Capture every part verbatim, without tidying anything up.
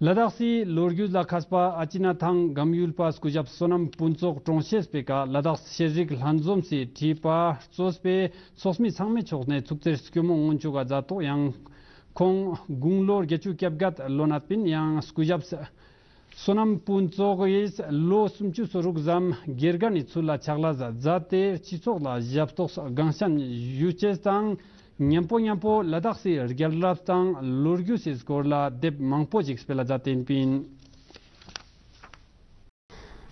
ལ་དྭགས་སི་ལོ་རྒྱུས་ལ་མཁས་པ་ཨ་ཅི་ན་ཐང་སྒམ་ཡུལ་པ་སྐུ་ཞབས་བསོད་ནམས་ཕུན་ཚོགས་གྲོངས་ཤེས་པའི་ཀ་ལ་དྭགས་ཤེས་རིག་ལྷན་འཛོམས་སི་ཁྲི་པ་གཙོས་པའི་ཚོགས་མི་ཚང་མའི་ཕྱོགས་ནེ་ཐུགས་བརྩེ་སྐྱོ་མོ་སྔོན་ཆུ་ག་ཛད་དོག། ཡང་ཁོང་དགུང་ལོ་བརྒྱད་ཅུ་གྱ་བརྒྱད་ལོན་ན་པིན། ཡང་སྐུ་ཞབས་བསོད་ནམས་ཕུན་ཚོགས་ཡིས་ལོ་སུམ་ཅུ་སོ་དྲུག་ཙམ་དགེ་རྒན་ནི་ཚུལ་ལ་ཕྱག་ལས་ཛད་དེ་སྤྱི་ཚོགས་ལ་ཞབས་ཏོག་དགའ་ཞེན་ཞུ་ཅེས་དང་ཉམ་པོ་ཉམ་པོ་ལ་དྭགས་སི་རྒྱལ་རབས་དང་ལོ་རྒྱུས་སི་སྐོར་ལ་དེབ་མང་པོ་ཞིག་སྤེལ་ལ་ཛད་དེ་ཨིན་པིན།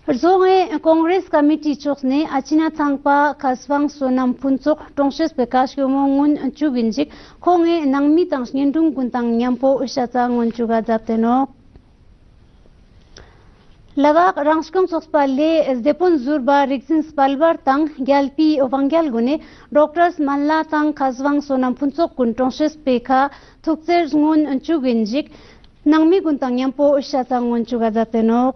རྫོང་ཨེ་ཀོང་རེས་ཀ་མི་ཊིའི་ཕྱོགས་ནེ་ཨ་ཅི་ན་ཐང་པ་མཁས་དབང་བསོད་ནམས་ཕུན་ཚོགས་གྲོངས་ཤེས་པའི་ཀ་སྐྱོ་མོ་སྔོན་ཆུ་གིན་ཞིག་ཁོང་ངི་ནང་མི་དང་གཉེན་དྲུང་གུན་དང་ཉམ་པོ་ཤ་ཚ་སྔོན་ཆུ་ག་ཛད་དེ་ནོག། ལ་དྭགས་རང་སྐྱོང་ཚོགས་པ་ལས་སྡེ་དཔོན་ཟུར་པ་རིག་འཛིན་དཔལ་འབར་དང་རྒྱལ་པོའི་དབང་རྒྱལ་གུན་ནི་ཌོག་ཊར་སྨན་བླ་དང་མཁས་དབང་བསོད་ནམས་ཕུན་ཚོགས་གུན་གྲོངས་ཤེས་པའི་ཁ་ཐུགས་བརྩེ་སྔོན་ཆུ་གིན་ཞིག་ནང་མི་གུན་དང་ཉམ་པོ་ཤ་ཚ་སྔོན་ཆུ་ག་ཛད་དེ་ནོག།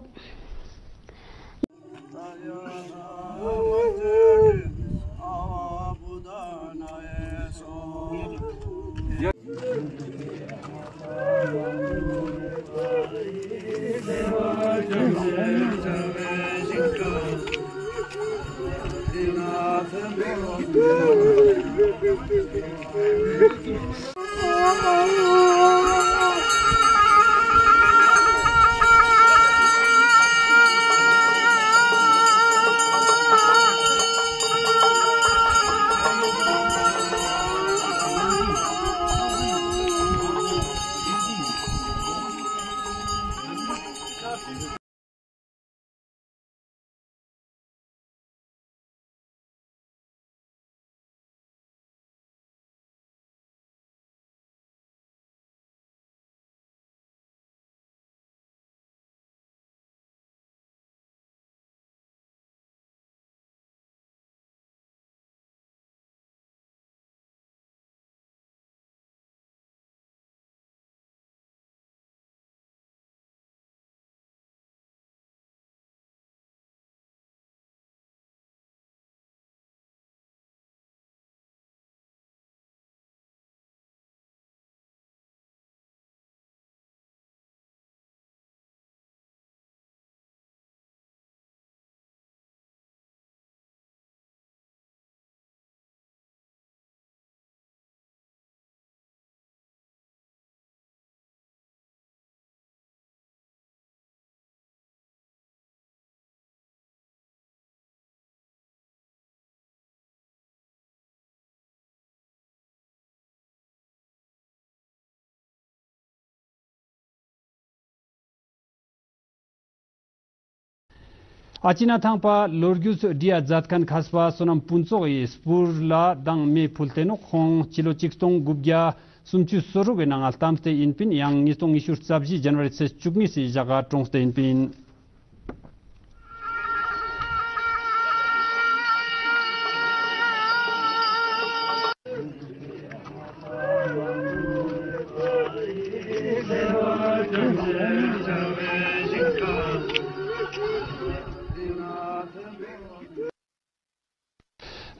ཨ་ཅི་ན་ཐང་པ་ལོ་རྒྱུས་བྲི་ཡ་མཛད་མཁན་མཁས་པ་བསོད་ནམས་ཕུན་ཚོགས་ཡི་སྤུར་ལ་མདང་མེ་ཕུལ་ཏེ་ནོག། ཁོང་སྤྱི་ལོ་ཆིག་སྟོང་དགུ་བརྒྱ་སུམ་ཅུ་སོ་དྲུག་གི་ནང་ང་ལྟམས་ཏེ་ཨིན་པིན། ཡང་ཉིས་སྟོང་ཉི་ཤུ་རྩ་བཞི་ཇན་ཝ་རི་ཚེས་བཅུ་གཉིས་སི་ཞག་ག་གྲོངས་ཏེ་ཨིན་པིན།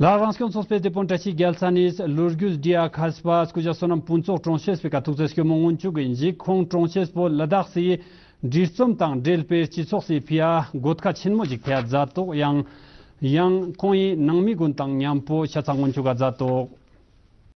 ལ་རང་སྐྱོང་ཚོགས་པའི་སྡེ་དཔོན་བཀྲ་ཤིས་རྒྱལ་མཚན་ནི་ལོ་རྒྱུས་བྲི་ཡ་མཁས་པ་སྐུ་ཞབས་བསོད་ནམས་ཕུན་ཚོགས་གྲོངས་ཤེས་པའི་ཀ་ཐུགས་བརྩེ་སྐྱོ་མོ་སྔོན་ཆུ་གིན་ཞིག། ཁོང་གྲོངས་ཤེས་པོ་ལ་དྭགས་སི་བྲིས་རྩོམ་དང་འབྲེལ་བའི་སྤྱི་ཚོགས་སི་ཕི་ཡ་གོད་ཁ་ཆེན་མོ་ཞིག་ཕི་ཡ་མཛད་དོག། ཡང་ཡང་ཁོང་ངི་ནང་མི་གུན་དང་ཉམ་པོ་ཤ་ཚ་སྔོན་ཆུ་ག་མཛད་དོག།